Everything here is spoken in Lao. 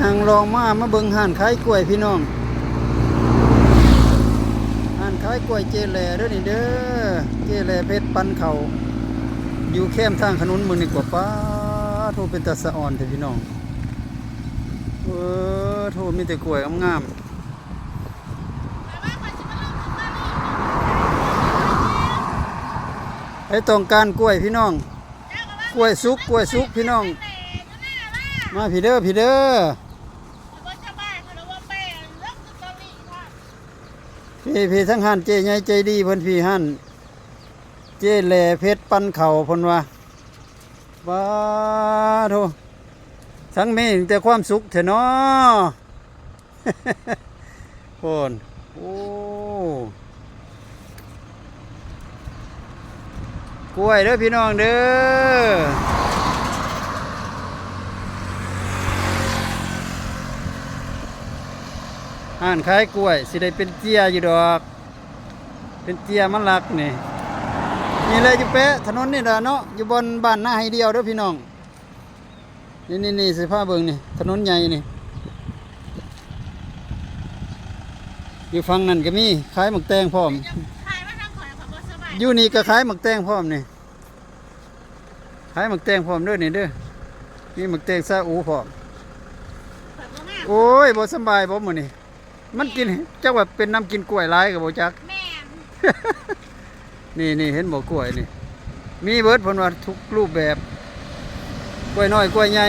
ທາງລອງມາ ມາເບິ່ງຮ້ານຂາຍກ້ວຍພີ່ນ້ອງ. ຮ້ານຂາຍກ້ວຍເຈ້ແຫຼເດີ້ນີ້ເດີ້ ເຈ້ແຫຼເພັດປັນເຂົ້າ ຢູ່ແຄມທາງຖະໜົນມື້ນີ້ກວ່າ. ປາໂທ ເປັນຕາສະອອນແທ້ພີ່ນ້ອງ. ເອີ ໂທ ມີແຕ່ກ້ວຍງາມໆ. ໃຜຕ້ອງການກ້ວຍພີ່ນ້ອງ ກ້ວຍສຸກ ກ້ວຍສຸກພີ່ນ້ອງ ມາພີ້ເດີ້ ພີ້ເດີ້. ພີ້ ພີ້ ທາງຮ້ານເຈ້ໃຫຍ່ໃຈດີເພິ່ນ ພີ້ ຮ້ານເຈ້ແຫຼເພັດປັນເຂົ້າເພິ່ນວ່າ. ປາໂທ ທັງມີແຕ່ຄວາມສຸກແທ້ເນາະ. ໂພນ ໂອ້ ກ້ວຍເດີ້ພີ່ນ້ອງເດີ້. ຮ້ານຂາຍກ້ວຍ ຊິໄດ້ເປັນເຈ້ຍຢູ່ດອກ ເປັນເຈ້ຍມາລັກນີ້. ນີ້ແຫຼະ ຢູ່ແປະຖະໜົນນີ້ແຫຼະເນາະ ຢູ່ບ່ອນບ້ານນາໄຮດຽວເດີ້ພີ່ນ້ອງ. ນີ້ໆໆ ຊິພາເບິ່ງນີ້ ຖະໜົນໃຫຍ່ນີ້ ຢູ່ຝັ່ງນັ້ນກໍມີຂາຍໝາກແຕງພ້ອມ. ຢູ່ນີ້ກໍຂາຍໝາກແຕງພ້ອມນີ້ ຂາຍໝາກແຕງພ້ອມເດີ້ນີ້ເດີ້. ມີໝາກແຕງຊາອູພ້ອມ. ໂອ້ຍ ບໍ່ສຳບາຍບໍ່ມື້ນີ້? ມັນກິນ ຈັກວ່າເປັນນຳກິນກ້ວຍຫຼາຍກໍບໍ່ຈັກ. ແມ່ນ ນີ້ໆ ເຫັນບໍ່ ກ້ວຍນີ້ ມີເບິດ ເພິ່ນວ່າທຸກຮູບແບບ ກ້ວຍນ້ອຍ ກ້ວຍໃຫຍ່.